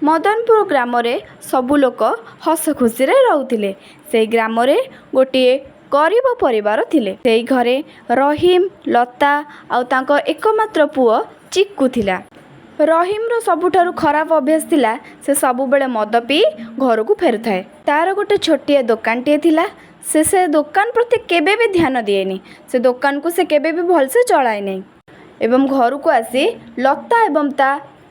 ମଦନପୁର ଗ୍ରାମରେ ସବୁ ଲୋକ ହସ ଖୁସିରେ ରହୁଥିଲେ। ସେଇ ଗ୍ରାମରେ ଗୋଟିଏ ଗରିବ ପରିବାର ଥିଲେ। ସେଇ ଘରେ ରହିମ, ଲତା ଆଉ ତାଙ୍କ ଏକମାତ୍ର ପୁଅ ଚିକୁ ଥିଲା। ରହିମର ସବୁଠାରୁ ଖରାପ ଅଭ୍ୟାସ ଥିଲା, ସେ ସବୁବେଳେ ମଦ ପିଇ ଘରକୁ ଫେରୁଥାଏ। ତାର ଗୋଟେ ଛୋଟିଆ ଦୋକାନଟିଏ ଥିଲା। ସେ ସେ ଦୋକାନ ପ୍ରତି କେବେ ବି ଧ୍ୟାନ ଦିଏନି। ସେ ଦୋକାନକୁ ସେ କେବେ ବି ଭଲସେ ଚଳାଏ ନାହିଁ ଏବଂ ଘରକୁ ଆସି ଲତା ଏବଂ ତା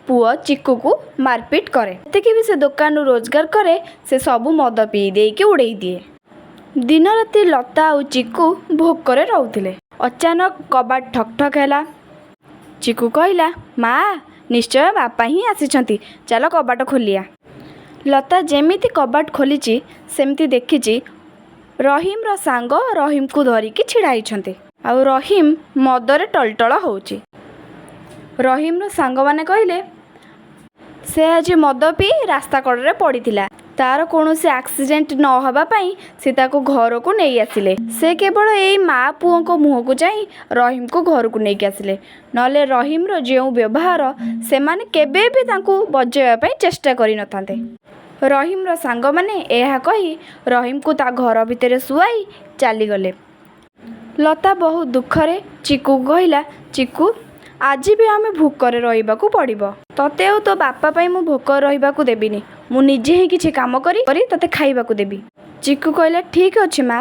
ପୁଅ ଚିକୁକୁ ମାରପିଟ କରେ। ଯେତିକି ବି ସେ ଦୋକାନରୁ ରୋଜଗାର କରେ, ସେ ସବୁ ମଦ ପିଇ ଦେଇକି ଉଡ଼େଇ ଦିଏ। ଦିନ ରାତି ଲତା ଆଉ ଚିକୁ ଭୋକରେ ରହୁଥିଲେ। ଅଚାନକ କବାଟ ଠକ୍ ଠକ୍ ହେଲା। ଚିକୁ କହିଲା, ମା, ନିଶ୍ଚୟ ବାପା ହିଁ ଆସିଛନ୍ତି, ଚାଲ କବାଟ ଖୋଲିଆ। ଲତା ଯେମିତି କବାଟ ଖୋଲିଛି, ସେମିତି ଦେଖିଛି ରହିମର ସାଙ୍ଗ ରହିମକୁ ଧରିକି ଛିଡ଼ା ହେଇଛନ୍ତି ଆଉ ରହିମ ମଦରେ ଟଳଟଳ ହେଉଛି। ରହିମର ସାଙ୍ଗମାନେ କହିଲେ, ସେ ଆଜି ମଦ ପିଇ ରାସ୍ତା କଡ଼ରେ ପଡ଼ିଥିଲା। ତାର କୌଣସି ଆକ୍ସିଡେଣ୍ଟ ନ ହେବା ପାଇଁ ସେ ତାକୁ ଘରକୁ ନେଇ ଆସିଲେ। ସେ କେବଳ ଏଇ ମା ପୁଅଙ୍କ ମୁହଁକୁ ଚାହିଁ ରହିମକୁ ଘରକୁ ନେଇକି ଆସିଲେ। ନହେଲେ ରହିମର ଯେଉଁ ବ୍ୟବହାର, ସେମାନେ କେବେ ବି ତାଙ୍କୁ ବଜେଇବା ପାଇଁ ଚେଷ୍ଟା କରିନଥାନ୍ତେ। ରହିମର ସାଙ୍ଗମାନେ ଏହା କହି ରହିମକୁ ତା ଘର ଭିତରେ ଶୁଆଇ ଚାଲିଗଲେ। ଲତା ବହୁତ ଦୁଃଖରେ ଚିକୁକୁ କହିଲା, ଚିକୁ, ଆଜି ବି ଆମେ ଭୋକରେ ରହିବାକୁ ପଡ଼ିବ। ତତେ ଆଉ ତୋ ବାପା ପାଇଁ ମୁଁ ଭୋକରେ ରହିବାକୁ ଦେବିନି। ମୁଁ ନିଜେ ହିଁ କିଛି କାମ କରି କରି ତତେ ଖାଇବାକୁ ଦେବି। ଚିକୁ କହିଲା, ଠିକ୍ ଅଛି ମା।